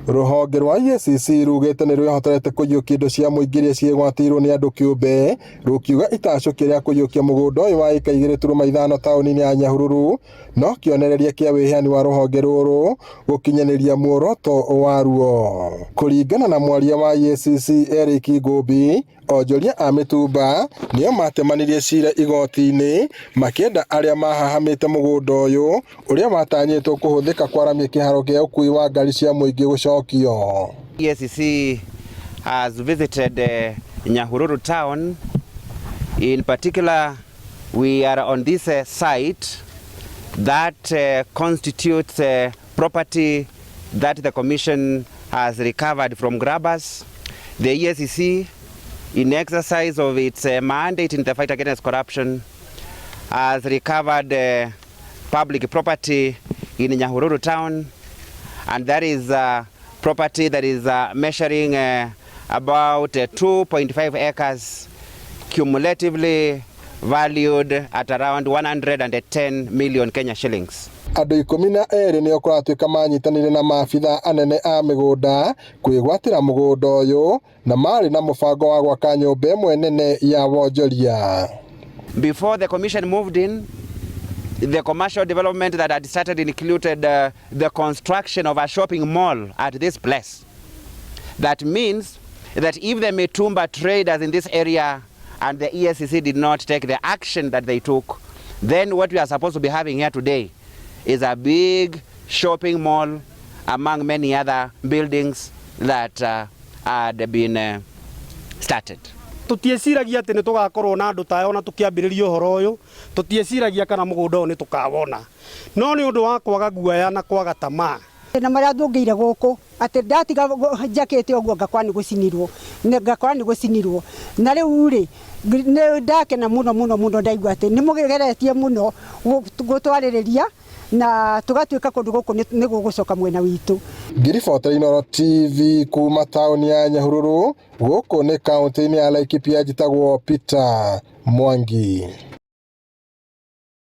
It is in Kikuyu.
Rũhonge rwa EACC rugĩte nĩ rwĩhotorete kũiyũkia indo cia mũingĩ iria ciĩgwatĩirwo nĩ andũ kĩũmbe, rũkiuga itacũkia rĩa kũiyũkia mũgũnda ũyũ wa ĩka 2.5 taũni-inĩ ya Nyahururu no kĩonereria kĩa wĩheani wa rũhonge rũrũ gũkinyanĩria muoroto waruo. Kũringana na mwaria wa EACC Eric Ngũmbi, onjoria a mĩtumba nĩo matemanirie cira igoti-inĩ makĩenda arĩa mahahamĩte mũgũnda ũyũ ũrĩa watanyĩtwo kũhũthĩka kwaramia kĩharo kĩa ũkuui wa ngari cia mũingĩ gũcokio. EACC has visited Nyahururu town. In particular, we are on this site that constitutes property that the Commission has recovered from grabbers. The EACC, in exercise of its mandate in the fight against corruption, has recovered public property in Nyahururu town, and that is property that is measuring about 2.5 acres, cumulatively valued at around 110 million Kenya shillings. Andũ 12 nĩo kũratuĩka manyitanĩire na maabitha anene a mĩgũnda kwĩgwatĩra mũgũnda ũyũ na marĩ na mũbango wa gwaka nyũmba ĩmwe nene ya wonjoria. Before the commission moved in, the commercial development that had started included the construction of a shopping mall at this place. That means that if the Mitumba traders in this area and the EACC did not take the action that they took, then what we are supposed to be having here today is a big shopping mall among many other buildings that had been started. Tutieciragia atä nä tå gakorwo na andå taya ona tå kä ambä rä ria å horo å yå tutieciragia kana må gå nda å yå nä tå kawona no nä å ndå wa kwaga guoya na kwaga tamaa. Na marĩa ndũngĩire gũkũ atĩ ndatiga njakĩte ũguo ngakora nĩ gũcinirwo, ngakora nĩ gũcinirwo. Na rĩu rĩ, nĩ ndakena mũno mũno mũno, ndaigua atĩ nĩ mũgeretie mũno gũtwarĩrĩria na tũgatuĩka kũndũ gũkũ nĩ gũgũcoka mwena witũ. Ngiribota Inooro TV kuma taũni ya Nyahururu, gũkũ nĩ kaũntĩ-inĩ ya Laikipia, njĩtagwo Peter Mwangi.